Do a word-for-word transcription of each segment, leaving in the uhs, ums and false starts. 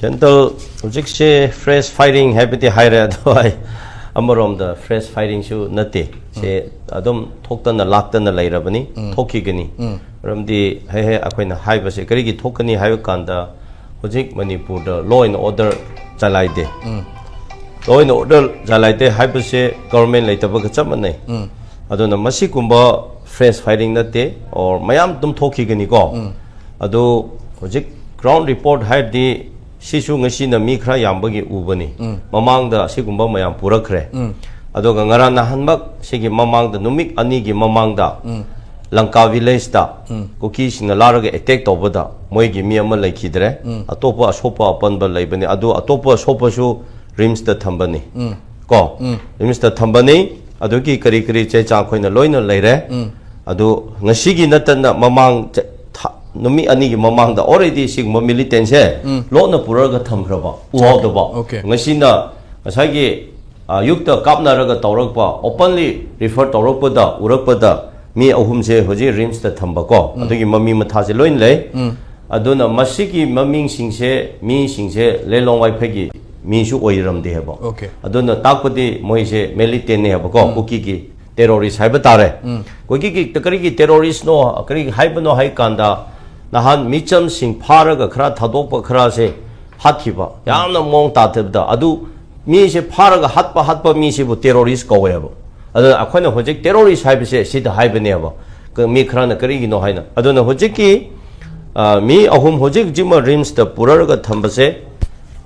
Gentle, ꯍꯧꯖꯤꯛꯁꯦ fresh firing ꯍꯥꯏꯕꯗꯤ ꯍꯥꯏꯔꯦ, ꯑꯗꯣ ꯑꯩ ꯑꯃꯔꯣꯝꯗ fresh firingꯁꯨ ꯅꯠꯇꯦ꯫ ꯁꯦ ꯑꯗꯨꯝ ꯊꯣꯛꯇꯅ ꯂꯥꯛꯇꯅ ꯂꯩꯔꯕꯅꯤ, ꯊꯣꯛꯈꯤꯒꯅꯤ꯫ ꯃꯔꯝꯗꯤ ꯍꯦꯛ ꯍꯦꯛ ꯑꯩꯈꯣꯏꯅ ꯍꯥꯏꯕꯁꯦ ꯀꯔꯤꯒꯤ ꯊꯣꯛꯀꯅꯤ ꯍꯥꯏꯕ ꯀꯥꯟꯗ, ꯍꯧꯖꯤꯛ ꯃꯅꯤꯄꯨꯔꯗ law and order ꯆꯂꯥꯏꯗꯦ꯫ Law and order ꯆꯂꯥꯏꯗꯦ ꯍꯥꯏꯕꯁꯦ government ꯂꯩꯇꯕꯒ ꯆꯞ ꯃꯥꯟꯅꯩ꯫ ꯑꯗꯨꯅ ꯃꯁꯤꯒꯨꯝꯕ fresh firing ꯅꯠꯇꯦ, or ꯃꯌꯥꯝ ꯑꯗꯨꯝ ꯊꯣꯛꯈꯤꯒꯅꯤꯀꯣ꯫ ꯑꯗꯨ ꯍꯧꯖꯤꯛ ground report ꯍꯥꯏꯔꯗꯤ ꯁꯤꯁꯨ ꯉꯁꯤꯅ ꯃꯤ ꯈꯔ ꯌꯥꯝꯕꯒꯤ ꯎꯕꯅꯤ꯫ ꯃꯃꯥꯡꯗ ꯑꯁꯤꯒꯨꯝꯕ ꯃꯌꯥꯝ ꯄꯨꯔꯛꯈ꯭ꯔꯦ꯫ ꯑꯗꯨꯒ ꯉꯔꯥꯡ ꯅꯍꯥꯟꯃꯛ ꯁꯤꯒꯤ ꯃꯃꯥꯡꯗ, ꯅꯨꯃꯤꯠ ꯑꯅꯤꯒꯤ ꯃꯃꯥꯡꯗ ꯂꯪꯀꯥ villageꯇ ꯀꯨꯀꯤꯁꯤꯡꯅ ꯂꯥꯛꯂꯒ attack ꯇꯧꯕꯗ ꯃꯣꯏꯒꯤ ꯃꯤ ꯑꯃ ꯂꯩꯈꯤꯗ꯭ꯔꯦ꯫ ꯑꯇꯣꯞꯄ ꯑꯁꯣꯛꯄ ꯑꯄꯟꯕ ꯂꯩꯕꯅꯤ꯫ ꯑꯗꯨ ꯑꯇꯣꯞꯄ ꯑꯁꯣꯛꯄꯁꯨ RIMSꯇ ꯊꯝꯕꯅꯤ꯫ ꯀꯣ, RIMSꯇ ꯊꯝꯕꯅꯤ꯫ ꯑꯗꯨꯒꯤ ꯀꯔꯤ ꯀꯔꯤ ꯆꯦ ꯆꯥꯡ ꯑꯩꯈꯣꯏꯅ ꯂꯣꯏꯅ ꯂꯩꯔꯦ꯫ ꯑꯗꯨ ꯉꯁꯤꯒꯤ ꯅꯠꯇꯅ ꯃꯃꯥꯡ ꯆ-, ꯊꯥ-, ꯅꯨꯃꯤꯠ ꯑꯅꯤꯒꯤ ꯃꯃꯥꯡꯗ already ꯁꯤꯒꯨꯝꯕ militantꯁꯦ ꯂꯣꯟꯅ ꯄꯨꯔꯛꯑꯒ ꯊꯝꯈ꯭ꯔꯕ, ꯎꯍꯧꯗꯕ꯫ Okay. ꯉꯁꯤꯅ ꯉꯁꯥꯏꯒꯤ, ꯑ, ꯑꯌꯨꯛꯇ ꯀꯥꯞꯅꯔꯒ ꯇꯧꯔꯛꯄ, openly refer ꯇꯧꯔꯛꯄꯗ, ꯎꯔꯛꯄꯗ ꯃꯤ ꯑꯍꯨꯝꯁꯦ ꯍꯧꯖꯤꯛ RIMSꯇ ꯊꯝꯕꯀꯣ꯫ ꯑꯗꯨꯒꯤ ꯃꯃꯤ ꯃꯊꯥꯁꯦ ꯂꯣꯏꯅ ꯂꯩ꯫ ꯑꯗꯨꯅ ꯃꯁꯤꯒꯤ ꯃꯃꯤꯡꯁꯤꯡꯁꯦ, ꯃꯤꯁꯤꯡꯁꯦ ꯂꯦꯂꯣꯡ ꯋꯥꯏꯐꯩꯒꯤ ꯃꯤꯁꯨ ꯑꯣꯏꯔꯝꯗꯦ ꯍꯥꯏꯕ꯫ Okay. ꯑꯗꯨꯅ ꯇꯥꯛꯄꯗꯤ ꯃꯣꯏꯁꯦ militantꯅꯦ ꯍꯥꯏꯕꯀꯣ, ꯀꯨꯀꯤꯒꯤ terrorist ꯍꯥꯏꯕ ꯇꯥꯔꯦ꯫ ꯀꯨꯀꯤꯒꯤ ꯀꯔꯤꯒꯤ terroristꯅꯣ, ꯀꯔꯤ ꯍꯥꯏꯕꯅꯣ ꯍꯥꯏ ꯀꯥꯟꯗ, ꯅꯍꯥꯟ ꯃꯤꯆꯝꯁꯤꯡ ꯐꯥꯔꯒ ꯈꯔ ꯊꯥꯗꯣꯛꯄ ꯈꯔꯁꯦ ꯍꯥꯠꯈꯤꯕ, ꯌꯥꯝꯅ ꯃꯑꯣꯡ ꯇꯥꯗꯕꯗ, ꯑꯗꯨ ꯃꯤꯁꯦ ꯐꯥꯔꯒ ꯍꯥꯠꯄ, ꯍꯥꯠꯄ ꯃꯤꯁꯤꯕꯨ terrorist ꯀꯧꯋꯦꯕ꯫ ꯑꯗꯨꯅ ꯑꯩꯈꯣꯏꯅ ꯍꯧꯖꯤꯛ terrorist ꯍꯥꯏꯕꯁꯦ ꯁꯤꯗ ꯍꯥꯏꯕꯅꯦꯕ꯫ ꯀ-, ꯃꯤ ꯈꯔꯅ ꯀꯔꯤꯒꯤꯅꯣ ꯍꯥꯏꯅ꯫ ꯑꯗꯨꯅ ꯍꯧꯖꯤꯛꯀꯤ, ꯑ, ꯃꯤ ꯑꯍꯨꯝ ꯍꯧꯖꯤꯛ ꯍꯧꯖꯤꯛꯃꯛ RIMSꯇ ꯄꯨꯔꯛꯑꯒ ꯊꯝꯕꯁꯦ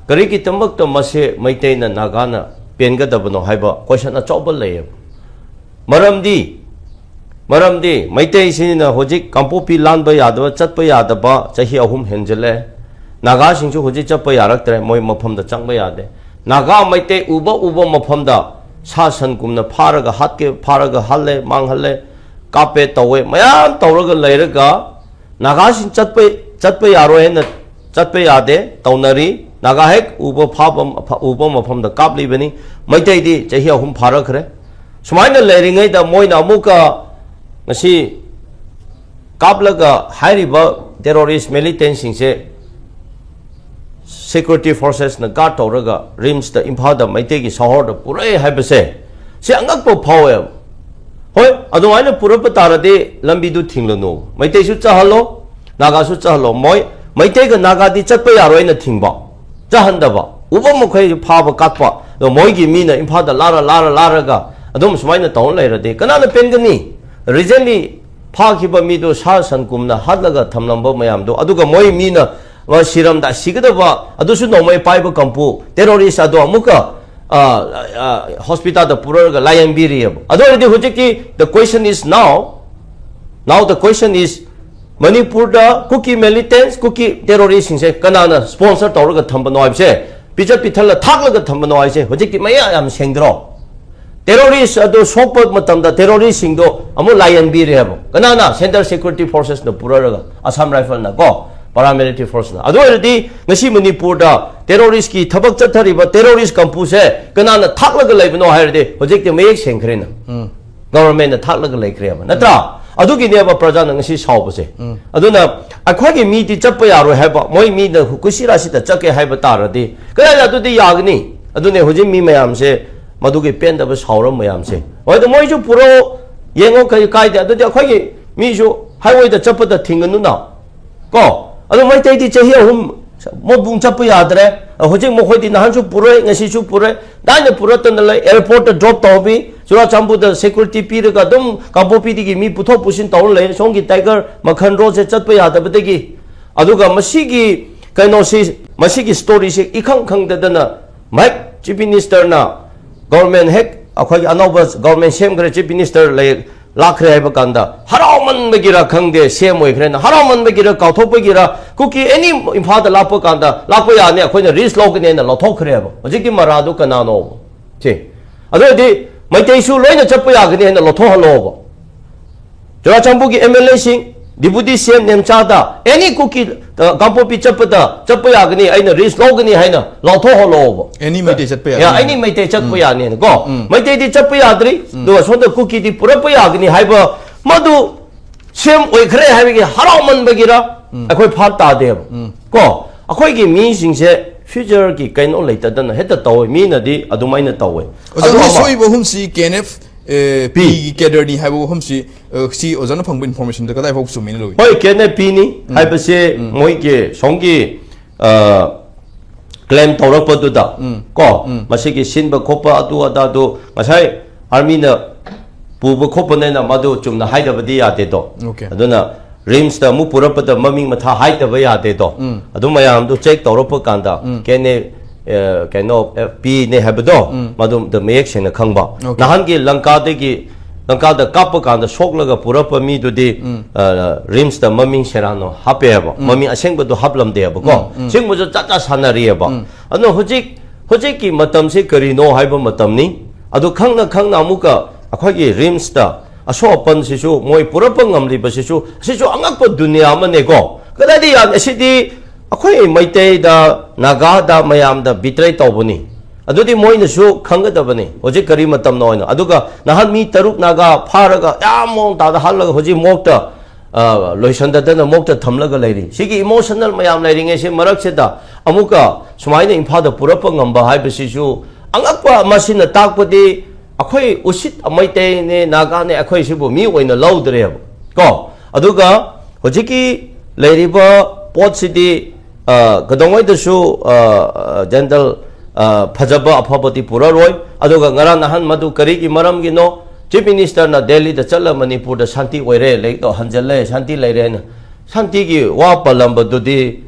ꯀꯔꯤꯒꯤꯗꯃꯛꯇ ꯃꯁꯦ ꯃꯩꯇꯩꯅ, ꯅꯥꯒꯥꯅ ꯄꯦꯟꯒꯗꯕꯅꯣ ꯍꯥꯏꯕ question ꯑꯆꯧꯕ ꯂꯩꯌꯦꯕ꯫ ꯃꯔꯝꯗꯤ, ꯃꯔꯝꯗꯤ ꯃꯩꯇꯩꯁꯤꯡꯅ ꯍꯧꯖꯤꯛ ꯀꯥꯡꯄꯣꯛꯄꯤ ꯂꯥꯟꯕ ꯌꯥꯗꯕ, ꯆꯠꯄ ꯌꯥꯗꯕ ꯆꯍꯤ ꯑꯍꯨꯝ ꯍꯦꯟꯖꯤꯜꯂꯦ꯫ ꯅꯥꯒꯥꯁꯤꯡꯁꯨ ꯍꯧꯖꯤꯛ ꯆꯠꯄ ꯌꯥꯔꯛꯇ꯭ꯔꯦ, ꯃꯣꯏ ꯃꯐꯝꯗ ꯆꯪꯕ ꯌꯥꯗꯦ꯫ ꯅꯥꯒꯥ ꯃꯩꯇꯩ ꯎꯕ ꯎꯕ ꯃꯐꯝꯗ ꯁꯥ ꯁꯟꯒꯨꯝꯅ ꯐꯥꯔꯒ ꯍꯥꯠꯀꯦ, ꯐꯥꯔꯒ ꯍꯥꯠꯂꯦ, ꯃꯥꯡꯍꯜꯂꯦ, ꯀꯥꯞꯄꯦ, ꯇꯧꯋꯦ, ꯃꯌꯥꯝ ꯇꯧꯔꯒ ꯂꯩꯔꯒ ꯅꯥꯒꯥꯁꯤꯡ ꯆꯠꯄ, ꯆꯠꯄ ꯌꯥꯔꯣꯏ ꯍꯥꯏꯅ ꯆꯠꯄ ꯌꯥꯗꯦ, ꯇꯧꯅꯔꯤ꯫ ꯅꯥꯒꯥ ꯍꯦꯛ ꯎꯕ ꯐꯥꯕ, ꯎꯕ ꯃꯐꯝꯗ ꯀꯥꯞꯂꯤꯕꯅꯤ꯫ ꯃꯩꯇꯩꯗꯤ ꯆꯍꯤ ꯑꯍꯨꯝ ꯐꯥꯔꯛꯈ꯭ꯔꯦ꯫ ꯁꯨꯃꯥꯏꯅ ꯂꯩꯔꯤꯉꯩꯗ ꯃꯣꯏꯅ ꯑꯃꯨꯛꯀ ꯉꯁꯤ ꯀꯥꯞꯂꯒ ꯍꯥꯏꯔꯤꯕ terrorist militantꯁꯤꯡꯁꯦ security forcesꯅ guard ꯇꯧꯔꯒ RIMSꯇ, ꯏꯝꯐꯥꯜꯗ ꯃꯩꯇꯩꯒꯤ ꯁꯍꯣꯔꯗ ꯄꯨꯔꯛꯑꯦ ꯍꯥꯏꯕꯁꯦ, ꯁꯤ ꯑꯉꯛꯄ ꯐꯥꯎꯋꯦꯕ꯫ ꯍꯣꯏ, ꯑꯗꯨꯃꯥꯏꯅ ꯄꯨꯔꯛꯄ ꯇꯥꯔꯗꯤ ꯂꯝꯕꯤꯗꯨ ꯊꯤꯡꯂꯅꯨ, ꯃꯩꯇꯩꯁꯨ ꯆꯠꯍꯜꯂꯣ, ꯅꯥꯒꯥꯁꯨ ꯆꯠꯍꯜꯂꯣ꯫ ꯃꯣꯏ ꯃꯩꯇꯩꯒ ꯅꯥꯒꯥꯗꯤ ꯆꯠꯄ ꯌꯥꯔꯣꯏꯅ ꯊꯤꯡꯕ, ꯆꯠꯍꯟꯗꯕ, ꯎꯕ ꯃꯈꯩ ꯐꯥꯕ ꯀꯥꯠꯄ꯫ ꯑꯗꯣ ꯃꯣꯏꯒꯤ ꯃꯤꯅ ꯏꯝꯐꯥꯜꯗ ꯂꯥꯔ ꯂꯥꯔ ꯂꯥꯔꯒ ꯑꯗꯨꯝ ꯁꯨꯃꯥꯏꯅ ꯇꯧꯔ ꯂꯩꯔꯗꯤ ꯀꯅꯥꯅ ꯄꯦꯟꯒꯅꯤ? Recently ꯐꯥꯈꯤꯕ ꯃꯤꯗꯣ ꯁꯥ ꯁꯟ ꯀꯨꯝꯅ ꯍꯥꯠꯂꯒ ꯊꯝꯂꯝꯕ ꯃꯌꯥꯝꯗꯣ, ꯑꯗꯨꯒ ꯃꯣꯏ ꯃꯤꯅ, ꯃꯥ ꯁꯤꯔꯝꯗꯥꯏ ꯁꯤꯒꯗꯕ ꯑꯗꯨꯁꯨ ꯅꯣꯡꯃꯩ ꯄꯥꯏꯕ ꯀꯥꯡꯕꯨ terrorist ꯑꯗꯣ ꯑꯃꯨꯛꯀ, ꯑ, ꯑ, hospitalꯗ ꯄꯨꯔꯛꯑꯒ ꯂꯥꯌꯦꯡꯕꯤꯔꯤꯑꯕ꯫ ꯑꯗꯨ ꯑꯣꯏꯔꯗꯤ ꯍꯧꯖꯤꯛꯀꯤ the question is now, now the question is, ꯃꯅꯤꯄꯨꯔꯗ ꯀꯨꯀꯤ militants, ꯀꯨꯀꯤ terroristꯁꯤꯡꯁꯦ ꯀꯅꯥꯅ sponsor ꯇꯧꯔꯒ ꯊꯝꯕꯅꯣ ꯍꯥꯏꯕꯁꯦ, ꯄꯤꯖꯠ ꯄꯤꯊꯜꯂ ꯊꯥꯛꯂꯒ ꯊꯝꯕꯅꯣ ꯍꯥꯏꯁꯦ ꯍꯧꯖꯤꯛꯇꯤ ꯃꯌꯥ ꯌꯥꯝ ꯁꯦꯡꯗ꯭ꯔꯣ? Terrorist ꯑꯗꯨ ꯁꯣꯛꯄ ꯃꯇꯝꯗ terroristꯁꯤꯡꯗꯣ ꯑꯃꯨꯛ ꯂꯥꯌꯦꯡꯕꯤꯔꯦꯕ꯫ ꯀꯅꯥꯅ? Central Security Forcesꯅ ꯄꯨꯔꯛꯑꯒ, Assam Riflesꯅ ꯀꯣ, paramilitary forceꯅ꯫ ꯑꯗꯨ ꯑꯣꯏꯔꯗꯤ ꯉꯁꯤ ꯃꯅꯤꯄꯨꯔꯗ terroristꯀꯤ ꯊꯕꯛ ꯆꯠꯊꯔꯤꯕ terrorist ꯀꯥꯡꯕꯨꯁꯦ ꯀꯅꯥꯅ ꯊꯥꯛꯂꯒ ꯂꯩꯕꯅꯣ ꯍꯥꯏꯔꯗꯤ ꯍꯧꯖꯤꯛꯇꯤ ꯃꯌꯦꯛ ꯁꯦꯡꯈ꯭ꯔꯦꯅ꯫ Governmentꯅ ꯊꯥꯛꯂꯒ ꯂꯩꯈ꯭ꯔꯦꯕ, ꯅꯠꯇ꯭ꯔꯥ? ꯑꯗꯨꯒꯤꯅꯦꯕ ꯄ꯭ꯔꯖꯥꯅ ꯉꯁꯤ ꯁꯥꯎꯕꯁꯦ꯫ ꯑꯗꯨꯅ ꯑꯩꯈꯣꯏꯒꯤ ꯃꯤꯗꯤ ꯆꯠꯄ ꯌꯥꯔꯣꯏ ꯍꯥꯏꯕ, ꯃꯣꯏ ꯃꯤꯅ ꯀꯨꯁꯤꯔꯥꯁꯤꯗ ꯆꯠꯀꯦ ꯍꯥꯏꯕ ꯇꯥꯔꯗꯤ ꯀꯗꯥꯏꯗ ꯑꯗꯨꯗꯤ ꯌꯥꯒꯅꯤ? ꯑꯗꯨꯅꯦ ꯍꯧꯖꯤꯛ ꯃꯤ ꯃꯌꯥꯝꯁꯦ ꯃꯗꯨꯒꯤ ꯄꯦꯟꯗꯕ ꯁꯥꯎꯔ ꯃꯌꯥꯝꯁꯦ꯫ ꯍꯣꯏ, ꯑꯗꯨ ꯃꯣꯏꯁꯨ ꯄꯨꯔꯛꯑꯣ, ꯌꯦꯡꯉꯣ, ꯀꯔꯤ ꯀꯥꯏꯗꯦ꯫ ꯑꯗꯨꯗꯤ ꯑꯩꯈꯣꯏꯒꯤ ꯃꯤꯁꯨ highwayꯗ ꯆꯠꯄꯗ ꯊꯤꯡꯒꯅꯨꯅ꯫ ꯀꯣ? ꯑꯗꯣ ꯃꯩꯇꯩꯗꯤ ꯆꯍꯤ ꯑꯍꯨꯝ ꯃꯣꯠꯕꯨꯡ ꯆꯠꯄ ꯌꯥꯗ꯭ꯔꯦ꯫ ꯍꯧꯖꯤꯛ ꯃꯈꯣꯏꯗꯤ ꯅꯍꯥꯟꯁꯨ ꯄꯨꯔꯛꯑꯦ, ꯉꯁꯤꯁꯨ ꯄꯨꯔꯛꯑꯦ, ꯗꯥꯏꯅ ꯄꯨꯔꯛꯇꯅ ꯂꯩ꯫ Airportꯇ drop ꯇꯧꯕꯤ, ꯆꯨꯔꯥꯆꯥꯟꯄꯨꯔꯗ security ꯄꯤꯔꯒ ꯑꯗꯨꯝ ꯀꯥꯡꯄꯣꯛꯄꯤꯗꯒꯤ ꯃꯤ ꯄꯨꯊꯣꯛ ꯄꯨꯁꯤꯟ ꯇꯧꯔ ꯂꯩ꯫ ꯁꯣꯝꯒꯤ Tiger ꯃꯈꯟ roadꯁꯦ ꯆꯠꯄ ꯌꯥꯗꯕꯗꯒꯤ꯫ ꯑꯗꯨꯒ ꯃꯁꯤꯒꯤ ꯀꯩꯅꯣꯁꯤ, ꯃꯁꯤꯒꯤ storyꯁꯤ ꯏꯈꯪ ꯈꯪꯗꯗꯅ ꯃꯍꯦꯛ Chief Ministerꯅ, government ꯍꯦꯛ ꯑꯩꯈꯣꯏꯒꯤ ꯑꯅꯧꯕ government ꯁꯦꯝꯈ꯭ꯔꯦ, Chief Minister ꯂꯩ, ꯂꯥꯛꯈ꯭ꯔꯦ ꯍꯥꯏꯕ ꯀꯥꯟꯗ ꯍꯔꯥꯎꯃꯟꯕꯒꯤꯔ ꯈꯪꯗꯦ, ꯁꯦꯝ ꯑꯣꯏꯈ꯭ꯔꯦꯅ ꯍꯔꯥꯎꯃꯟꯕꯒꯤꯔ ꯀꯥꯎꯊꯣꯛꯄꯒꯤꯔ, ꯀꯨꯀꯤ any ꯏꯝꯐꯥꯜꯗ ꯂꯥꯛꯄ ꯀꯥꯟꯗ ꯂꯥꯛꯄ ꯌꯥꯅꯤ, ꯑꯩꯈꯣꯏꯅ risk ꯂꯧꯒꯅꯤ ꯍꯥꯏꯅ ꯂꯧꯊꯣꯛꯈ꯭ꯔꯦꯕ꯫ ꯍꯧꯖꯤꯛꯀꯤ ꯃꯔꯥꯗꯨ ꯀꯅꯥꯅꯣꯕ? ꯁꯤ, ꯑꯗꯨ ꯑꯣꯏꯔꯗꯤ ꯃꯩꯇꯩꯁꯨ ꯂꯣꯏꯅ ꯆꯠꯄ ꯌꯥꯒꯅꯤ ꯍꯥꯏꯅ ꯂꯧꯊꯣꯛꯍꯜꯂꯣꯕ꯫ ꯆꯨꯔꯥꯆꯥꯟꯄꯨꯔꯒꯤ MLAꯁꯤꯡ, Deputy CM ꯅꯦꯝꯆꯥꯗ, any ꯀꯨꯀꯤ, ꯑ, ꯀꯥꯡꯄꯣꯛꯄꯤ ꯆꯠꯄꯗ ꯆꯠꯄ ꯌꯥꯒꯅꯤ, ꯑꯩꯅ risk ꯂꯧꯒꯅꯤ ꯍꯥꯏꯅ ꯂꯥꯎꯊꯣꯛꯍꯜꯂꯣꯕ꯫ Any ꯃꯩꯇꯩ ꯆꯠꯄ ꯌꯥꯒꯅꯤ꯫ Yeah, any ꯃꯩꯇꯩ ꯆꯠꯄ ꯌꯥꯅꯤꯅ ꯀꯣ꯫ ꯃꯩꯇꯩꯗꯤ ꯆꯠꯄ ꯌꯥꯗ꯭ꯔꯤ, ꯑꯗꯨꯒ ꯁꯣꯝꯗ ꯀꯨꯀꯤꯗꯤ ꯄꯨꯔꯛꯄ ꯌꯥꯒꯅꯤ ꯍꯥꯏꯕ ꯃꯗꯨ ꯁꯦꯝ ꯑꯣꯏꯈ꯭ꯔꯦ ꯍꯥꯏꯕꯒꯤ ꯍꯔꯥꯎꯃꯟꯕꯒꯤꯔ ꯑꯩꯈꯣꯏ ꯚꯥꯞ ꯇꯥꯗꯦꯕ꯫ ꯀꯣ, ꯑꯩꯈꯣꯏꯒꯤ ꯃꯤꯁꯤꯡꯁꯦ ꯐ꯭ꯌꯨꯆꯔꯒꯤ ꯀꯩꯅꯣ ꯂꯩꯇꯗꯅ ꯍꯦꯛꯇ ꯇꯧꯋꯦ, ꯃꯤꯅꯗꯤ ꯑꯗꯨꯃꯥꯏꯅ ꯇꯧꯋꯦ꯫ ꯑꯣꯖꯥ, ꯑꯗꯨ ꯃꯣꯏ ꯑꯃ꯫ ꯁꯣꯛꯏꯕ ꯑꯍꯨꯝꯁꯤ ꯀꯦ ꯑꯦꯟ ꯑꯦꯐ ꯄꯤ ꯄꯤ꯫ ꯀꯦꯗꯔꯅꯤ ꯍꯥꯏꯕ ꯋꯥꯐꯝꯁꯤ, ꯑ, ꯁꯤ ꯑꯣꯖꯥꯅ ꯐꯪꯕ ꯏꯟꯐꯣꯔꯃꯦꯁꯟꯗ ꯀꯗꯥꯏ ꯐꯥꯎ ꯆꯨꯝꯃꯤꯅ ꯂꯧꯏ? ꯍꯣꯏ, ꯀꯦ ꯑꯦꯟ ꯑꯦꯐ ꯄꯤꯅꯤ ꯍꯥꯏꯕꯁꯦ ꯃꯣꯏꯒꯤ ꯁꯣꯝꯒꯤ ꯀ꯭ꯂꯦꯝ ꯇꯧꯔꯛꯄꯗꯨꯗ ꯀꯣ, ꯃꯁꯤꯒꯤ ꯁꯤꯟꯕ ꯈꯣꯠꯄ ꯑꯗꯨ ꯑꯗꯥꯗꯨ ꯉꯁꯥꯏ ꯑꯥꯔꯃꯤꯅ ꯄꯨꯕ ꯈꯣꯠꯄꯅꯤꯅ ꯃꯗꯨ ꯆꯨꯝꯅ ꯍꯥꯏꯗꯕꯗꯤ ꯌꯥꯗꯦꯗꯣ꯫ Okay. ꯑꯗꯨꯅ ꯔꯤꯝꯁꯇ ꯑꯃꯨꯛ ꯄꯨꯔꯛꯄꯗ ꯃꯃꯤꯡ ꯃꯊꯥ ꯍꯥꯏꯗꯕ ꯌꯥꯗꯦꯗꯣ꯫ ꯑꯗꯨ ꯃꯌꯥꯝꯗꯨ ꯆꯦꯛ ꯇꯧꯔꯛꯄ ꯀꯥꯟꯗ ꯀꯦ ꯑꯦꯟ ꯑꯦ, ꯑ, ꯀꯩꯅꯣ, ꯑꯦꯐ ꯄꯤꯅꯦ ꯍꯥꯏꯕꯗꯣ ꯃꯗꯨꯝꯗ ꯃꯌꯦꯛ ꯁꯦꯡꯅ ꯈꯪꯕ꯫ Okay. ꯅꯍꯥꯟꯒꯤ ꯂꯪꯀꯥꯗꯒꯤ, ꯂꯪꯀꯥꯗ ꯀꯥꯞꯄ ꯀꯥꯟꯗ ꯁꯣꯛꯂꯒ ꯄꯨꯔꯛꯄ ꯃꯤꯗꯨꯗꯤ ꯑ, ꯔꯤꯝꯁꯇ ꯃꯃꯤꯡ ꯁꯦꯔꯥꯟꯅ ꯍꯥꯞꯄꯦꯕ, ꯃꯃꯤꯡ ꯑꯁꯦꯡꯕꯗꯨ ꯍꯥꯞꯂꯝꯗꯦꯕꯀꯣ꯫ ꯁꯤꯒꯨꯝꯕꯁꯨ ꯆꯠ ꯆꯠ ꯁꯥꯟꯅꯔꯤꯑꯕ꯫ ꯑꯗꯨꯅ ꯍꯧꯖꯤꯛ, ꯍꯧꯖꯤꯛꯀꯤ ꯃꯇꯝꯁꯤ ꯀꯔꯤꯅꯣ ꯍꯥꯏꯕ ꯃꯇꯝꯅꯤ꯫ ꯑꯗꯨ ꯈꯪꯅ ꯈꯪꯅ ꯑꯃꯨꯛꯀ ꯑꯩꯈꯣꯏꯒꯤ ꯔꯤꯝꯁꯇ ꯑꯁꯣꯛ ꯑꯄꯟꯁꯤꯁꯨ ꯃꯣꯏ ꯄꯨꯔꯛꯄ ꯉꯝꯂꯤꯕꯁꯤꯁꯨ, ꯑꯁꯤꯁꯨ ꯑꯉꯛꯄ ꯗꯨꯅꯤꯌꯥ ꯑꯃꯅꯦꯀꯣ꯫ ꯀꯗꯥꯏꯗ ꯌꯥꯅꯤ? ꯑꯁꯤꯗꯤ ꯑꯩꯈꯣꯏ ꯃꯩꯇꯩꯗ, ꯅꯥꯒꯥꯗ, ꯃꯌꯥꯝꯗ ꯕꯤꯇ꯭ꯔꯦ ꯇꯧꯕꯅꯤ꯫ ꯑꯗꯨꯗꯤ ꯃꯣꯏꯅꯁꯨ ꯈꯪꯒꯗꯕꯅꯤ ꯍꯧꯖꯤꯛ ꯀꯔꯤ ꯃꯇꯝꯅꯣ ꯍꯥꯏꯅ꯫ ꯑꯗꯨꯒ ꯅꯍꯥꯟ ꯃꯤ ꯇꯔꯨꯛ ꯅꯥꯒꯥ ꯐꯥꯔꯒ ꯌꯥꯝ ꯃꯑꯣꯡ ꯇꯥꯗ ꯍꯥꯠꯂꯒ ꯍꯧꯖꯤꯛ ꯃꯣꯛꯇ, ꯑ, ꯂꯣꯏꯁꯟꯗꯗꯅ ꯃꯣꯛꯇ ꯊꯝꯂꯒ ꯂꯩꯔꯤ꯫ ꯁꯤꯒꯤ ꯏꯃꯣꯁꯅꯦꯜ ꯃꯌꯥꯝ ꯂꯩꯔꯤꯉꯩꯁꯤ ꯃꯔꯛꯁꯤꯗ ꯑꯃꯨꯛꯀ ꯁꯨꯃꯥꯏꯅ ꯏꯝꯐꯥꯜꯗ ꯄꯨꯔꯛꯄ ꯉꯝꯕ ꯍꯥꯏꯕꯁꯤꯁꯨ ꯑꯉꯛꯄ꯫ ꯃꯁꯤꯅ ꯇꯥꯛꯄꯗꯤ ꯑꯩꯈꯣꯏ ꯎꯁꯤꯠ ꯃꯩꯇꯩꯅꯦ, ꯅꯥꯒꯥꯅꯦ, ꯑꯩꯈꯣꯏ ꯁꯤꯕꯨ ꯃꯤ ꯑꯣꯏꯅ ꯂꯧꯗ꯭ꯔꯦꯕ ꯀꯣ꯫ ꯑꯗꯨꯒ ꯍꯧꯖꯤꯛꯀꯤ ꯂꯩꯔꯤꯕ ꯄꯣꯠꯁꯤꯗꯤ, ꯑ, ꯀꯩꯗꯧꯉꯩꯗꯁꯨ, ꯑ, ꯑ, ꯖꯦꯟꯗꯜ, ꯑ, ꯐꯖꯕ ꯑꯐꯕꯗꯤ ꯄꯨꯔꯛꯔꯣꯏ꯫ ꯑꯗꯨꯒ ꯉꯔꯥꯡ ꯅꯍꯥꯟ ꯃꯗꯨ ꯀꯔꯤꯒꯤ ꯃꯔꯝꯒꯤꯅꯣ? ꯆꯤꯐ ꯃꯤꯅꯤꯁꯇꯔꯅ ꯗꯦꯜꯂꯤꯗ ꯆꯠꯂ ꯃꯅꯤꯄꯨꯔꯗ ꯁꯥꯟꯇꯤ ꯑꯣꯏꯔꯦ, ꯂꯩ-, ꯑ, ꯍꯟꯖꯜꯂꯦ, ꯁꯥꯟꯇꯤ ꯂꯩꯔꯦ ꯍꯥꯏꯅ꯫ ꯁꯥꯟꯇꯤꯒꯤ ꯋꯥ ꯄꯜꯂꯝꯕꯗꯨꯗꯤ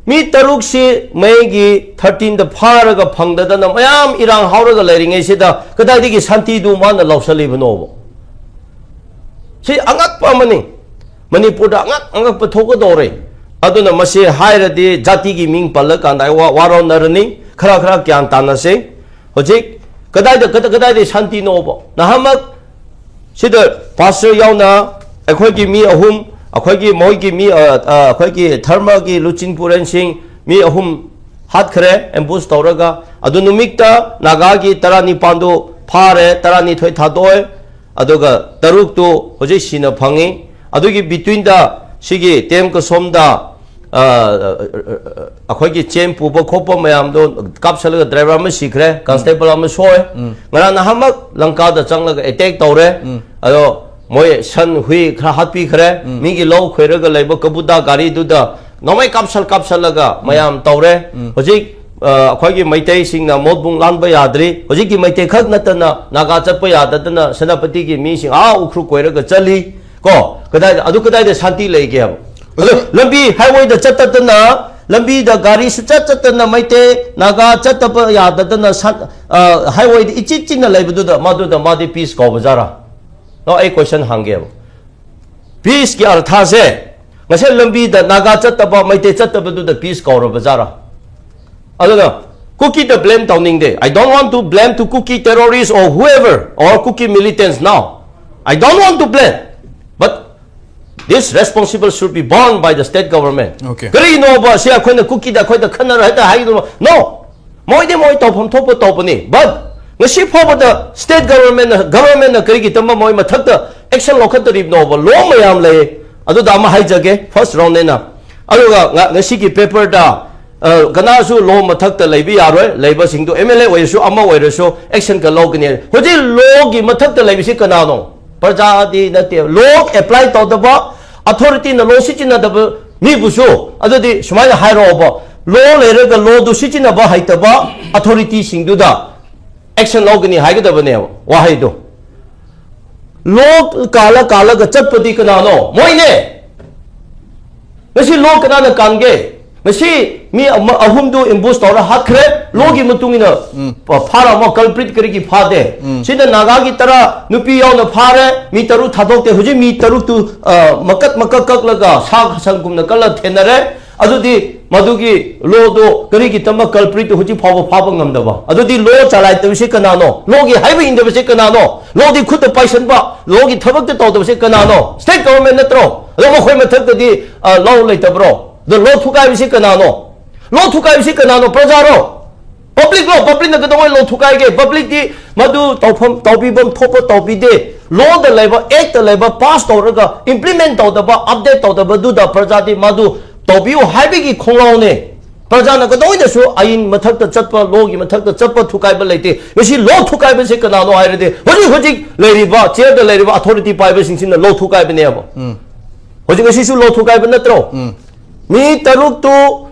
ꯃꯤ ꯇꯔꯨꯛꯁꯤ ꯃꯦꯒꯤ ꯊꯥꯔꯇꯤꯟꯗ ꯐꯥꯔꯒ ꯐꯪꯗꯗꯅ ꯃꯌꯥꯝ ꯏꯔꯥꯡ ꯍꯧꯔꯒ ꯂꯩꯔꯤꯉꯩꯁꯤꯗ ꯀꯗꯥꯏꯗꯒꯤ ꯁꯥꯟꯇꯤꯗꯨ ꯃꯥꯅ ꯂꯧꯁꯜꯂꯤꯕꯅꯣꯕ? ꯁꯤ ꯑꯉꯛꯄ ꯑꯃꯅꯤ꯫ ꯃꯅꯤꯄꯨꯔꯗ ꯑꯉꯛ ꯑꯉꯛꯄ ꯊꯣꯛꯀꯗꯧꯔꯦ꯫ ꯑꯗꯨꯅ ꯃꯁꯤ ꯍꯥꯏꯔꯗꯤ ꯖꯥꯇꯤꯒꯤ ꯃꯤꯡ ꯄꯜꯂꯀꯥꯟꯗ ꯑꯩ ꯋꯥ-, ꯋꯥꯔꯧꯅꯔꯅꯤ꯫ ꯈꯔ ꯈꯔ ꯒ꯭ꯌꯥꯟ ꯇꯥꯅꯁꯦ꯫ ꯍꯧꯖꯤꯛ ꯀꯗꯥꯏꯗ, ꯀꯗꯥ-, ꯀꯗꯥꯏꯗ ꯁꯥꯟꯇꯤꯅꯣꯕ? ꯅꯍꯥꯟꯃꯛ ꯁꯤꯗ ꯄꯥꯁꯇꯔ ꯌꯥꯎꯅ ꯑꯩꯈꯣꯏꯒꯤ ꯃꯤ ꯑꯍꯨꯝ, ꯑꯩꯈꯣꯏꯒꯤ, ꯃꯣꯏꯒꯤ ꯃꯤ, ꯑ, ꯑ, ꯑꯩꯈꯣꯏꯒꯤ ꯙꯔꯃꯒꯤ ꯂꯨꯆꯤꯡꯄꯨꯔꯦꯟꯁꯤꯡ ꯃꯤ ꯑꯍꯨꯝ ꯍꯥꯠꯈ꯭ꯔꯦ ꯑꯦꯝꯕꯨꯁ ꯇꯧꯔꯒ꯫ ꯑꯗꯨ ꯅꯨꯃꯤꯠꯇ ꯅꯥꯒꯥꯒꯤ ꯇꯔꯥꯅꯤꯄꯥꯟꯗꯨ ꯐꯥꯔꯦ, ꯇꯔꯥꯅꯤꯊꯣꯏ ꯊꯥꯗꯣꯛꯑꯦ꯫ ꯑꯗꯨꯒ ꯇꯔꯨꯛꯇꯨ ꯍꯧꯖꯤꯛ ꯁꯤꯅ ꯐꯪꯉꯤ꯫ ꯑꯗꯨꯒꯤ ꯕꯤꯇ꯭ꯋꯤꯟꯗ ꯁꯤꯒꯤ ꯇꯦꯝ ꯀꯁꯣꯝꯗ, ꯑ, ꯑ, ꯑ, ꯑ, ꯑꯩꯈꯣꯏꯒꯤ ꯆꯦꯡ ꯄꯨꯕ ꯈꯣꯠꯄ ꯃꯌꯥꯝꯗꯣ ꯀꯥꯞꯁꯜꯂꯒ ꯗ꯭ꯔꯥꯏꯚꯔ ꯑꯃ ꯁꯤꯈ꯭ꯔꯦ, ꯀꯟꯁꯇꯦꯕꯜ ꯑꯃ ꯁꯣꯛꯑꯦ꯫ ꯉꯔꯥꯡ ꯅꯍꯥꯟꯃꯛ ꯂꯪꯀꯥꯗ ꯆꯪꯂꯒ ꯑꯦꯇꯦꯛ ꯇꯧꯔꯦ꯫ ꯑꯗꯣ ꯃꯣꯏ ꯁꯟ ꯍꯨꯏ ꯈꯔ ꯍꯥꯠꯄꯤꯈ꯭ꯔꯦ꯫ ꯃꯤꯒꯤ ꯂꯧ ꯈꯣꯏꯔꯒ ꯂꯩꯕ ꯀꯕꯨꯇꯥ ꯒꯥꯔꯤꯗꯨꯗ ꯅꯣꯡꯃꯩ ꯀꯥꯞꯁꯜ ꯀꯥꯞꯁꯜꯂꯒ ꯃꯌꯥꯝ ꯇꯧꯔꯦ꯫ ꯍꯧꯖꯤꯛ, ꯑ, ꯑꯩꯈꯣꯏꯒꯤ ꯃꯩꯇꯩꯁꯤꯡꯅ ꯃꯣꯠꯕꯨꯡ ꯂꯥꯟꯕ ꯌꯥꯗ꯭ꯔꯤ꯫ ꯍꯧꯖꯤꯛꯀꯤ ꯃꯩꯇꯩ ꯈꯛ ꯅꯠꯇꯅ ꯅꯥꯒꯥ ꯆꯠꯄ ꯌꯥꯗꯗꯅ ꯁꯦꯅꯥꯄꯇꯤꯒꯤ ꯃꯤꯁꯤꯡ ꯑꯥ ꯎꯈ꯭ꯔꯨꯜ ꯀꯣꯏꯔꯒ ꯆꯠꯂꯤ꯫ ꯀꯣ, ꯀꯗꯥꯏꯗ, ꯑꯗꯨ ꯀꯗꯥꯏꯗ ꯁꯥꯟꯇꯤ ꯂꯩꯒꯦꯕ? ꯑꯗꯣ ꯂꯝꯕꯤ ꯍꯥꯏꯋꯦꯗ ꯆꯠꯇꯗꯅ, ꯂꯝꯕꯤꯗ ꯒꯥꯔꯤ ꯁꯨꯆꯠ ꯆꯠꯇꯅ ꯃꯩꯇꯩ ꯅꯥꯒꯥ ꯆꯠꯇꯕ ꯌꯥꯗꯗꯅ ꯁꯟ-, ꯑ, ꯍꯥꯏꯋꯦꯗ ꯏꯆꯤꯛ ꯆꯤꯟꯅ ꯂꯩꯕꯗꯨꯗ ꯃꯗꯨꯗ ꯃꯥꯗꯤ ꯄꯤꯁ ꯀꯧꯕ ꯖꯥꯔꯥ? ꯅꯣ, ꯑꯩ ꯀꯣꯏꯁꯟ ꯍꯪꯒꯦꯕ꯫ ꯄꯤꯁꯀꯤ ꯑꯔꯊꯁꯦ ꯉꯁꯥꯏ ꯂꯝꯕꯤꯗ ꯅꯥꯒꯥ ꯆꯠꯇꯕ, ꯃꯩꯇꯩ ꯆꯠꯇꯕꯗꯨꯗ ꯄꯤꯁ ꯀꯧꯔꯕ ꯖꯥꯔꯥ? ꯑꯗꯨꯅ ꯀꯨꯀꯤꯗ ꯕ꯭ꯂꯦꯝ ꯇꯧꯅꯤꯡꯗꯦ꯫ I don't want to blame to Kuki terrorists or whoever or Kuki militants now. I don't want to blame. But this responsible should be borne by the state government. Okay. ꯀꯔꯤꯅꯣꯕ ꯁꯤ ꯑꯩꯈꯣꯏꯅ ꯀꯨꯀꯤꯗ ꯑꯩꯈꯣꯏꯗ ꯈꯟꯅꯔ ꯍꯦꯛꯇ ꯍꯥꯏꯒꯗꯕ? No. ꯃꯣꯏꯗꯤ ꯃꯣꯏ ꯇꯧꯐꯝ ꯊꯣꯛꯄ ꯇꯧꯕꯅꯤ꯫ But ꯉꯁꯤ ꯐꯥꯎꯕꯗ state governmentꯅ, governmentꯅ ꯀꯔꯤꯒꯤ ꯇꯝꯕ ꯃꯣꯏ ꯃꯊꯛꯇ action ꯂꯧꯈꯠꯇꯔꯤꯕꯅꯣꯕ? Law ꯃꯌꯥꯝ ꯂꯩ꯫ ꯑꯗꯨꯗ ꯑꯃ ꯍꯥꯏꯖꯒꯦ, first roundꯅꯤꯅ꯫ ꯑꯗꯨꯒ ꯉ-, ꯉꯁꯤꯒꯤ paperꯗ, ꯑ, ꯀꯅꯥꯁꯨ law ꯃꯊꯛꯇ ꯂꯩꯕ ꯌꯥꯔꯣꯏ, ꯂꯩꯕꯁꯤꯡꯗꯨ M L A ꯑꯣꯏꯔꯁꯨ ꯑꯃ ꯑꯣꯏꯔꯁꯨ actionꯒ ꯂꯧꯒꯅꯤ꯫ ꯍꯧꯖꯤꯛ lawꯒꯤ ꯃꯊꯛꯇ ꯂꯩꯕꯁꯤ ꯀꯅꯥꯅꯣ? ꯄ꯭ꯔꯖꯥꯗꯤ ꯅꯠꯇꯦ꯫ Law apply ꯇꯧꯗꯕ, authorityꯅ law ꯁꯤꯖꯤꯟꯅꯗꯕ ꯃꯤꯕꯨꯁꯨ ꯑꯗꯨꯗꯤ ꯁꯨꯃꯥꯏꯅ ꯍꯥꯏꯔꯛꯑꯣꯕ, law ꯂꯩꯔꯒ lawꯗꯨ ꯁꯤꯖꯤꯟꯅꯕ ꯍꯩꯇꯕ authorityꯁꯤꯡꯗꯨꯗ action ꯂꯧꯒꯅꯤ ꯍꯥꯏꯒꯗꯕꯅꯦꯕ ꯋꯥꯍꯩꯗꯣ꯫ Law ꯀꯥꯜꯂ ꯀꯥꯜꯂꯒ ꯆꯠꯄꯗꯤ ꯀꯅꯥꯅꯣ? ꯃꯣꯏꯅꯦ꯫ ꯉꯁꯤ law ꯀꯅꯥꯅ ꯀꯥꯟꯒꯦ? ꯉꯁꯤ ꯃꯤ ꯑꯃ, ꯑꯍꯨꯝꯗꯨ ambush ꯇꯧꯔ ꯍꯥꯠꯈ꯭ꯔꯦ, lawꯒꯤ ꯃꯇꯨꯡ ꯏꯟꯅ ꯐꯥꯔ ꯑꯃ culprit ꯀꯔꯤꯒꯤ ꯐꯥꯗꯦ? ꯁꯤꯗ ꯅꯥꯒꯥꯒꯤ ꯇꯔꯥ ꯅꯨꯄꯤ ꯌꯥꯎꯅ ꯐꯥꯔꯦ, ꯃꯤ ꯇꯔꯨꯛ ꯊꯥꯗꯣꯛꯇꯦ꯫ ꯍꯧꯖꯤꯛ ꯃꯤ ꯇꯔꯨꯛꯇꯨ, ꯑ, ꯃꯀꯛ ꯃꯀꯛ ꯀꯛꯂꯒ ꯁꯥ ꯁꯟꯒꯨꯝꯅ ꯀꯜꯂ ꯊꯦꯟꯅꯔꯦ꯫ ꯑꯗꯨꯗꯤ ꯃꯗꯨꯒꯤ lawꯗꯣ ꯀꯔꯤꯒꯤ ꯇꯝꯕ culpritꯇꯨ ꯍꯧꯖꯤꯛ ꯐꯥꯎꯕ ꯐꯥꯕ ꯉꯝꯗꯕ? ꯑꯗꯨꯗꯤ law ꯆꯂꯥꯏꯗꯕꯁꯤ ꯀꯅꯥꯅꯣ? Lawꯒꯤ ꯍꯥꯏꯕ ꯏꯟꯗꯕꯁꯤ ꯀꯅꯥꯅꯣ? Lawꯗꯤ ꯈꯨꯠꯇ ꯄꯥꯏꯁꯟꯕ, lawꯒꯤ ꯊꯕꯛꯇ ꯇꯧꯗꯕꯁꯤ ꯀꯅꯥꯅꯣ? State government ꯅꯠꯇ꯭ꯔꯣ? ꯑꯗꯣ ꯃꯈꯣꯏ ꯃꯊꯛꯇꯗꯤ, ꯑ, law ꯂꯩꯇꯕ꯭ꯔꯣ? ꯑꯗꯣ law ꯊꯨꯒꯥꯏꯕꯁꯤ ꯀꯅꯥꯅꯣ? Law ꯊꯨꯒꯥꯏꯕꯁꯤ ꯀꯅꯥꯅꯣ? ꯄ꯭ꯔꯖꯥꯔꯣ? Publicꯂꯣ? Publicꯅ ꯀꯩꯗꯧꯉꯩ law ꯊꯨꯒꯥꯏꯒꯦ? Publicꯇꯤ ꯃꯗꯨ ꯇꯧꯐꯝ, ꯇꯧꯕꯤꯐꯝ ꯊꯣꯛꯄ ꯇꯧꯕꯤꯗꯦ꯫ Lawꯗ ꯂꯩꯕ, actꯇ ꯂꯩꯕ, pass ꯇꯧꯔꯒ implement ꯇꯧꯗꯕ, update ꯇꯧꯗꯕꯗꯨꯗ ꯄ꯭ꯔꯖꯥꯗꯤ ꯃꯗꯨ ꯇꯧꯕꯤꯌꯨ ꯍꯥꯏꯕꯒꯤ ꯈꯣꯡꯂꯥꯎꯅꯦ꯫ ꯄ꯭ꯔꯖꯥꯅ ꯀꯩꯗꯧꯉꯩꯗꯁꯨ ꯑꯥꯏꯟ ꯃꯊꯛꯇ ꯆꯠꯄ, ꯂꯣꯒꯤ ꯃꯊꯛꯇ ꯆꯠꯄ ꯊꯨꯒꯥꯏꯕ ꯂꯩꯇꯦ꯫ ꯉꯁꯤ ꯂꯣ ꯊꯨꯒꯥꯏꯕꯁꯦ ꯀꯅꯥꯅꯣ ꯍꯥꯏꯔꯗꯤ ꯍꯧꯖꯤꯛ ꯍꯧꯖꯤꯛ ꯂꯩꯔꯤꯕ, ꯆꯤꯌꯔꯗ ꯂꯩꯔꯤꯕ ꯑꯣꯊꯣꯔꯤꯇꯤ ꯄꯥꯏꯕꯁꯤꯡꯁꯤꯅ ꯂꯣ ꯊꯨꯒꯥꯏꯕꯅꯦꯕ꯫ ꯎꯝ꯫ ꯍꯧꯖꯤꯛ ꯉꯁꯤꯁꯨ ꯂꯣ ꯊꯨꯒꯥꯏꯕ ꯅꯠꯇ꯭ꯔꯣ? ꯎꯝ꯫ ꯃꯤ ꯇꯔꯨꯛꯇꯨ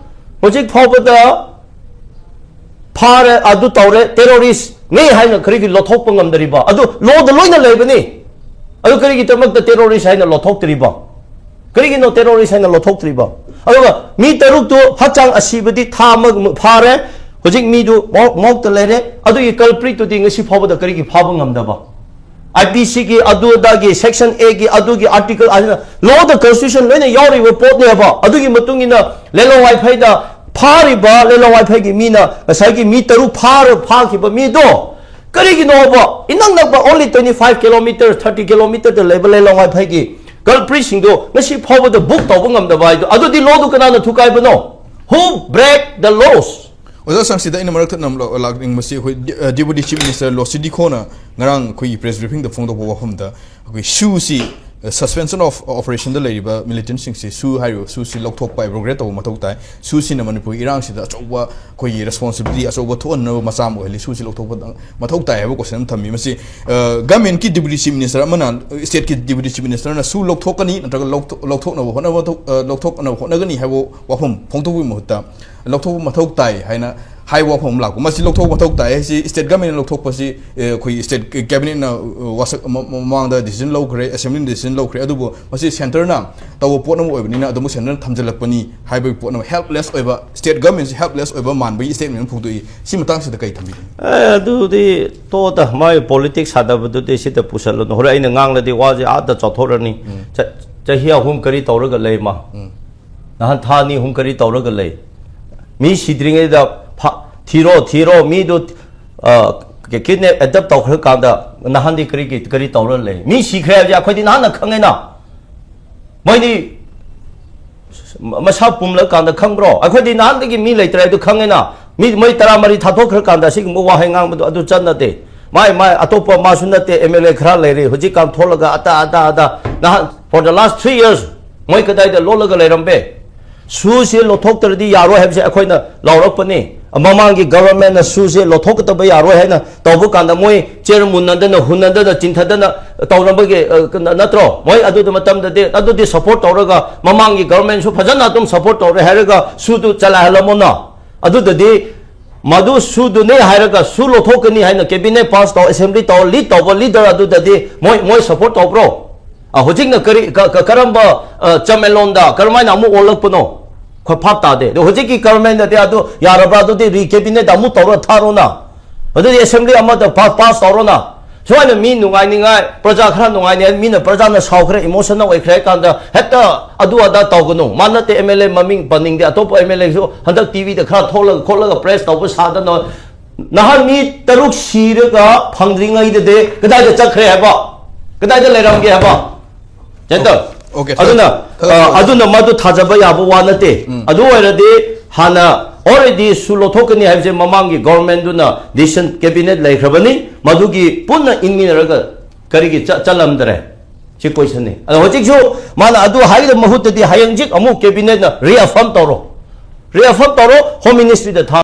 ꯍꯧꯖꯤꯛ ꯐꯥꯎꯕꯗ ꯐꯥꯔꯦ, ꯑꯗꯨ ꯇꯧꯔꯦ, ꯇꯦꯔꯣꯔꯤꯁꯅꯤ ꯍꯥꯏꯅ ꯀꯔꯤꯒꯤ ꯂꯧꯊꯣꯛꯄ ꯉꯝꯗ꯭ꯔꯤꯕ? ꯑꯗꯨ ꯂꯣꯗ ꯂꯣꯏꯅ ꯂꯩꯕꯅꯤ꯫ ꯑꯗꯨ ꯀꯔꯤꯒꯤꯗꯃꯛꯇ ꯇꯦꯔꯣꯔꯤꯁ ꯍꯥꯏꯅ ꯂꯧꯊꯣꯛꯇ꯭ꯔꯤꯕ? ꯀꯔꯤꯒꯤꯅꯣ ꯇꯦꯔꯣꯔꯤꯁ ꯍꯥꯏꯅ ꯂꯧꯊꯣꯛꯇ꯭ꯔꯤꯕ? ꯑꯗꯨꯒ ꯃꯤ ꯇꯔꯨꯛꯇꯨ ꯍꯛꯆꯥꯡ ꯑꯁꯤꯕꯗꯤ ꯊꯥ ꯑꯃ ꯐꯥꯔꯦ, ꯍꯧꯖꯤꯛ ꯃꯤꯗꯨ ꯃꯣꯛ-, ꯃꯣꯛꯇ ꯂꯩꯔꯦ꯫ ꯑꯗꯨꯒꯤ ꯀꯜꯄ꯭ꯔꯤꯠꯇꯨꯗꯤ ꯉꯁꯤ ꯐꯥꯎꯕꯗ ꯀꯔꯤꯒꯤ ꯐꯥꯕ ꯉꯝꯗꯕ? ꯑꯥꯏ ꯄꯤ ꯁꯤꯒꯤ ꯑꯗꯨ ꯑꯗꯥꯒꯤ ꯁꯦꯛꯁꯟ ꯑꯦꯒꯤ ꯑꯗꯨꯒꯤ ꯑꯥꯔꯇꯤꯀꯜ ꯑꯁꯤꯅ ꯂꯣꯗ ꯀꯟꯁꯇꯤꯇ꯭ꯌꯨꯁꯟ ꯂꯣꯏꯅ ꯌꯥꯎꯔꯤꯕ ꯄꯣꯠꯅꯦꯕ꯫ ꯑꯗꯨꯒꯤ ꯃꯇꯨꯡ ꯏꯟꯅ ꯂꯦꯂꯣꯡ ꯋꯥꯏꯐꯩꯗ ꯐꯥꯔꯤꯕ ꯂꯦꯂꯣꯡ ꯋꯥꯏꯐꯩꯒꯤ ꯃꯤꯅ ꯉꯁꯥꯏꯒꯤ ꯃꯤ ꯇꯔꯨꯛ ꯐꯥꯔ ꯐꯥꯈꯤꯕ ꯃꯤꯗꯣ ꯀꯔꯤꯒꯤꯅꯣꯕ? ꯏꯅꯛ ꯅꯛꯄ only twenty five kilometres, thirty kilometres ꯂꯩꯕ ꯂꯦꯂꯣꯡ ꯋꯥꯏꯐꯩꯒꯤ ꯀꯜꯄ꯭ꯔꯤꯠꯁꯤꯡꯗꯣ ꯉꯁꯤ ꯐꯥꯎꯕꯗ ꯕꯨꯛ ꯇꯧꯕ ꯉꯝꯗꯕ ꯍꯥꯏꯗꯣ, ꯑꯗꯨꯗꯤ ꯂꯣꯗꯨ ꯀꯅꯥꯅ ꯊꯨꯒꯥꯏꯕꯅꯣ? Who break the laws? ꯑꯣꯖꯥ ꯁꯪꯁꯤꯗ ꯑꯩꯅ ꯃꯔꯛ ꯊꯠꯅ ꯑꯃ ꯂꯥꯛꯅꯤꯡꯕꯁꯤ ꯑꯩꯈꯣꯏ ꯗꯤ-, ꯑ, Deputy Chief Minister ꯂꯣꯁꯤ ꯗꯤꯈꯣꯅ ꯉꯔꯥꯡ ꯑꯩꯈꯣꯏꯒꯤ press briefingꯗ ꯐꯣꯡꯗꯣꯛꯄ ꯋꯥꯐꯝꯗ ꯑꯩꯈꯣꯏ ꯁꯨꯁꯤ, ꯑ, suspension of operationꯗ ꯂꯩꯔꯤꯕ militantꯁꯤꯡꯁꯤ ꯁꯨ ꯍꯥꯏꯔꯤꯕ ꯁꯨꯁꯤ ꯂꯧꯊꯣꯛꯄ, abrogate ꯇꯧꯕ ꯃꯊꯧ ꯇꯥꯏ꯫ ꯁꯨꯁꯤꯅ ꯃꯅꯤꯄꯨꯔꯒꯤ ꯏꯔꯥꯡꯁꯤꯗ ꯑꯆꯧꯕ ꯑꯩꯈꯣꯏꯒꯤ responsibility ꯑꯆꯧꯕ ꯊꯣꯛꯍꯟꯅꯕ ꯃꯆꯥ ꯑꯃ ꯑꯣꯏꯍꯜꯂꯤ꯫ ꯁꯨꯁꯤ ꯂꯧꯊꯣꯛꯄ ꯃꯊꯧ ꯇꯥꯏ ꯍꯥꯏꯕ question ꯑꯃ ꯊꯝꯃꯤ꯫ ꯃꯁꯤ, ꯑ, governmentꯀꯤ Deputy Chief Minister ꯑꯃꯅ stateꯀꯤ Deputy Chief Ministerꯅ ꯁꯨ ꯂꯧꯊꯣꯛꯀꯅꯤ ꯅꯠꯇ꯭ꯔꯒ ꯂꯧꯊꯣꯛ-, ꯂꯧꯊꯣꯛꯅꯕ ꯍꯣꯠꯅꯕ ꯊꯧ-, ꯑ, ꯂꯧꯊꯣꯛꯅꯕ ꯍꯣꯠꯅꯒꯅꯤ ꯍꯥꯏꯕ ꯋꯥꯐꯝ ꯐꯣꯡꯗꯣꯛꯄꯒꯤ ꯃꯍꯨꯠꯇ ꯂꯧꯊꯣꯛꯄ ꯃꯊꯧ ꯇꯥꯏ ꯍꯥꯏꯅ ꯍꯥꯏꯕ ꯋꯥꯐꯝ ꯑꯃ ꯂꯥꯛꯄ꯫ ꯃꯁꯤ ꯂꯧꯊꯣꯛꯄ ꯃꯊꯧ ꯇꯥꯏ ꯍꯥꯏꯁꯤ state governmentꯅ ꯂꯧꯊꯣꯛꯄꯁꯤ, ꯑꯦ, ꯑꯩꯈꯣꯏ state cabinetꯅ, ꯑ, ꯋꯥꯁꯛ-, ꯃ-, ꯃ-, ꯃꯃꯥꯡꯗ decision ꯂꯧꯈ꯭ꯔꯦ, assemblyꯅ decision ꯂꯧꯈ꯭ꯔꯦ꯫ ꯑꯗꯨꯕꯨ ꯃꯁꯤ centreꯅ ꯇꯧꯕ ꯄꯣꯠ ꯑꯃ ꯑꯣꯏꯕꯅꯤꯅ ꯑꯗꯨꯝ centreꯅ ꯊꯝꯖꯤꯜꯂꯛꯄꯅꯤ ꯍꯥꯏꯕꯒꯤ ꯄꯣꯠ ꯑꯃ, helpless ꯑꯣꯏꯕ, state governmentꯁꯤ helpless ꯑꯣꯏꯕ ꯃꯥꯟꯕꯒꯤ statement ꯑꯃ ꯐꯣꯡꯗꯣꯛꯏ꯫ ꯁꯤ ꯃꯇꯥꯡꯁꯤꯗ ꯀꯩ ꯊꯝꯕꯤꯒꯦ? ꯑꯦ, ꯑꯗꯨꯗꯤ ꯇꯣꯛꯑꯣꯗ, ꯃꯥꯒꯤ politics ꯁꯥꯟꯅꯕꯗꯨꯗꯤ ꯁꯤꯗ ꯄꯨꯁꯜꯂꯨꯅꯨ꯫ ꯍꯣꯔꯦꯟ ꯑꯩꯅ ꯉꯥꯡꯂꯗꯤ ꯋꯥꯁꯦ ꯑꯥꯗ ꯆꯥꯎꯊꯣꯔꯅꯤ꯫ ꯎꯝ꯫ ꯆ-, ꯆꯍꯤ ꯑꯍꯨꯝ ꯀꯔꯤ ꯇꯧꯔꯒ ꯂꯩ ꯃꯥ? ꯎꯝ꯫ ꯅꯍꯥꯟ ꯊꯥ ꯑꯅꯤ ꯑꯍꯨꯝ ꯀꯔꯤ ꯇꯧꯔꯒ ꯂꯩ? ꯃꯤ ꯁꯤꯗ꯭ꯔꯤꯉꯩꯗ ꯐ-, ꯊꯤꯔꯣ, ꯊꯤꯔꯣ, ꯃꯤꯗꯨ, ꯑ, ꯀ-, kidney adopt ꯇꯧꯈ꯭ꯔꯀꯥꯟꯗ ꯅꯍꯥꯟꯗꯤ ꯀꯔꯤꯒꯤ, ꯀꯔꯤ ꯇꯧꯔ ꯂꯩ? ꯃꯤ ꯁꯤꯈ꯭ꯔꯦ ꯍꯥꯏꯕꯁꯦ ꯑꯩꯈꯣꯏꯗꯤ ꯅꯍꯥꯟꯅ ꯈꯪꯉꯦꯅ꯫ ꯃꯣꯏꯗꯤ ꯃ-, ꯃꯁꯥ ꯄꯨꯝꯂꯀꯥꯟꯗ ꯈꯪꯕ꯭ꯔꯣ? ꯑꯩꯈꯣꯏꯗꯤ ꯅꯍꯥꯟꯗꯒꯤ ꯃꯤ ꯂꯩꯇ꯭ꯔꯦ ꯍꯥꯏꯗꯨ ꯈꯪꯉꯦꯅ꯫ ꯃꯤ, ꯃꯣꯏ ꯇꯔꯥꯃꯔꯤ ꯊꯥꯗꯣꯛꯈ꯭ꯔꯀꯥꯟꯗ ꯑꯁꯤꯒꯨꯝꯕ ꯋꯥꯍꯩ ꯉꯥꯡꯕꯗꯣ ꯑꯗꯨ ꯆꯠꯅꯗꯦ꯫ ꯃꯥꯏ, ꯃꯥꯏ ꯑꯇꯣꯞꯄ ꯃꯥꯁꯨ ꯅꯠꯇꯦ, M L A ꯈꯔ ꯂꯩꯔꯤ ꯍꯧꯖꯤꯛꯀꯥꯟ ꯊꯣꯛꯂꯒ ꯑꯇꯥ, ꯑꯇꯥ, ꯑꯇꯥ꯫ ꯅꯍꯥꯟ, for the last three years, ꯃꯣꯏ ꯀꯗꯥꯏꯗ ꯂꯣꯠꯂꯒ ꯂꯩꯔꯝꯕꯦ? ꯁꯨꯁꯦ ꯂꯧꯊꯣꯛꯇ꯭ꯔꯗꯤ ꯌꯥꯔꯣꯏ ꯍꯥꯏꯕꯁꯦ ꯑꯩꯈꯣꯏꯅ ꯂꯥꯎꯔꯛꯄꯅꯤ꯫ ꯃꯃꯥꯡꯒꯤ ꯒꯚꯔꯟꯃꯦꯟꯠꯅ ꯁꯨꯁꯦ ꯂꯧꯊꯣꯛꯀꯗꯕ ꯌꯥꯔꯣꯏ ꯍꯥꯏꯅ ꯇꯧꯕ ꯀꯥꯟꯗ ꯃꯣꯏ ꯆꯦꯔ ꯃꯨꯟꯅꯗꯅ, ꯍꯨꯟꯅꯗꯅ, ꯆꯤꯡꯊꯗꯅ ꯇꯧꯔꯝꯕꯒꯤ, ꯑ, ꯀ-, ꯅꯠꯇ꯭ꯔꯣ? ꯃꯣꯏ ꯑꯗꯨꯗ ꯃꯇꯝꯗꯗꯤ ꯑꯗꯨꯗꯤ ꯁꯄꯣꯔꯠ ꯇꯧꯔꯒ, ꯃꯃꯥꯡꯒꯤ ꯒꯚꯔꯟꯃꯦꯟꯠꯁꯨ ꯐꯖꯅ ꯑꯗꯨꯝ ꯁꯄꯣꯔꯠ ꯇꯧꯔꯦ ꯍꯥꯏꯔꯒ ꯁꯨꯗꯨ ꯆꯂꯥꯏꯍꯜꯂꯝꯃꯣꯅ꯫ ꯑꯗꯨꯗꯗꯤ ꯃꯗꯨ ꯁꯨꯗꯨꯅꯦ ꯍꯥꯏꯔꯒ ꯁꯨ ꯂꯧꯊꯣꯛꯀꯅꯤ ꯍꯥꯏꯅ ꯀꯦꯕꯤꯅꯦꯠ ꯄꯥꯁ ꯇꯧ, ꯑꯦꯁꯦꯝꯕ꯭ꯂꯤ ꯇꯧ, ꯂꯤꯗ ꯇꯧꯕ ꯂꯤꯗꯔ ꯑꯗꯨꯗꯗꯤ ꯃꯣꯏ, ꯃꯣꯏ ꯁꯄꯣꯔꯠ ꯇꯧꯕ꯭ꯔꯣ? ꯑ, ꯍꯧꯖꯤꯛꯅ ꯀꯔꯤ, ꯀ-, ꯀ-, ꯀꯔꯝꯕ, ꯑ, ꯆꯃꯦꯂꯣꯟꯗ ꯀꯔꯝꯍꯥꯏꯅ ꯑꯃꯨꯛ ꯑꯣꯜꯂꯛꯄꯅꯣ? ꯑꯩꯈꯣꯏ ꯚꯥꯞ ꯇꯥꯗꯦ꯫ ꯑꯗꯣ ꯍꯧꯖꯤꯛꯀꯤ ꯒꯚꯔꯟꯃꯦꯟꯠꯅꯗꯤ ꯑꯗꯨ ꯌꯥꯔꯕ꯭ꯔꯥ? ꯑꯗꯨꯗꯤ ꯔꯤ ꯀꯦꯕꯤꯅꯦꯠ ꯑꯃꯨꯛ ꯇꯧꯔ ꯊꯥꯔꯣꯅ꯫ ꯑꯗꯨꯗꯤ ꯑꯦꯁꯦꯝꯕ꯭ꯂꯤ ꯑꯃꯗ ꯄꯥ-, ꯄꯥꯁ ꯇꯧꯔꯣꯅ꯫ ꯁꯨꯃꯥꯏꯅ ꯃꯤ ꯅꯨꯡꯉꯥꯏꯅꯤꯡꯉꯥꯏ, ꯄ꯭ꯔꯖꯥ ꯈꯔ ꯅꯨꯡꯉꯥꯏꯅꯤꯡꯉꯥꯏ, ꯃꯤꯅ, ꯄ꯭ꯔꯖꯥꯅ ꯁꯥꯎꯈ꯭ꯔꯦ, ꯏꯃꯣꯁꯅꯦꯜ ꯑꯣꯏꯈ꯭ꯔꯦ ꯍꯥꯏ ꯀꯥꯟꯗ ꯍꯦꯛꯇ ꯑꯗꯨ ꯑꯗꯥ ꯇꯧꯒꯅꯨ꯫ ꯃꯥ ꯅꯠꯇꯦ ꯑꯦꯝ ꯑꯦꯜ ꯑꯦ ꯃꯃꯤꯡ ꯄꯟꯅꯤꯡꯗꯦ, ꯑꯇꯣꯞꯄ ꯑꯦꯝ ꯑꯦꯜ ꯑꯦꯁꯨ ꯍꯟꯗꯛ ꯇꯤ ꯚꯤꯗ ꯈꯔ ꯊꯣꯛꯂꯒ ꯈꯣꯠꯂꯒ ꯄ꯭ꯔꯦꯁ ꯇꯧꯕ ꯁꯥꯗꯅ, ꯅꯍꯥꯟ ꯃꯤ ꯇꯔꯨꯛ ꯁꯤꯔꯒ ꯐꯪꯗ꯭ꯔꯤꯉꯩꯗꯗꯤ ꯀꯗꯥꯏꯗ ꯆꯠꯈ꯭ꯔꯦ ꯍꯥꯏꯕ? ꯀꯗꯥꯏꯗ ꯂꯩꯔꯝꯒꯦ ꯍꯥꯏꯕ? ꯖꯦꯟꯇꯜ꯫ Okay, ꯑꯗꯨꯅ, ꯊꯥꯖ-, ꯑ, ꯑꯗꯨꯅ ꯃꯗꯨ ꯊꯥꯖꯕ ꯌꯥꯕ ꯋꯥ ꯅꯠꯇꯦ꯫ ꯑꯗꯨ ꯑꯣꯏꯔꯗꯤ ꯍꯥꯟꯅ already ꯁꯨ ꯂꯧꯊꯣꯛꯀꯅꯤ ꯍꯥꯏꯕꯁꯦ ꯃꯃꯥꯡꯒꯤ ꯒꯚꯔꯟꯃꯦꯟꯠꯇꯨꯅ ꯗꯤꯁꯤꯖꯟ ꯀꯦꯕꯤꯅꯦꯠ ꯂꯩꯈ꯭ꯔꯕꯅꯤ꯫ ꯃꯗꯨꯒꯤ ꯄꯨꯟꯅ ꯏꯟꯃꯤꯟꯅꯔꯒ ꯀꯔꯤꯒꯤ ꯆ-, ꯆꯠꯂꯝꯗ꯭ꯔꯦ? ꯁꯤ ꯀꯣꯏꯁꯟꯅꯤ꯫ ꯑꯗꯣ ꯍꯧꯖꯤꯛꯁꯨ ꯃꯥꯅ ꯑꯗꯨ ꯍꯥꯏꯒꯗꯕ ꯃꯍꯨꯠꯇꯗꯤ ꯍꯌꯦꯡ ꯍꯧꯖꯤꯛ ꯑꯃꯨꯛ ꯀꯦꯕꯤꯅꯦꯠꯅ ꯔꯤꯑꯐꯥꯔꯝ ꯇꯧꯔꯣ꯫ ꯔꯤꯑꯐꯥꯔꯝ ꯇꯧꯔꯣ, ꯍꯣꯝ ꯃꯤꯅꯤꯁꯇ꯭ꯔꯤꯗ ꯊꯥ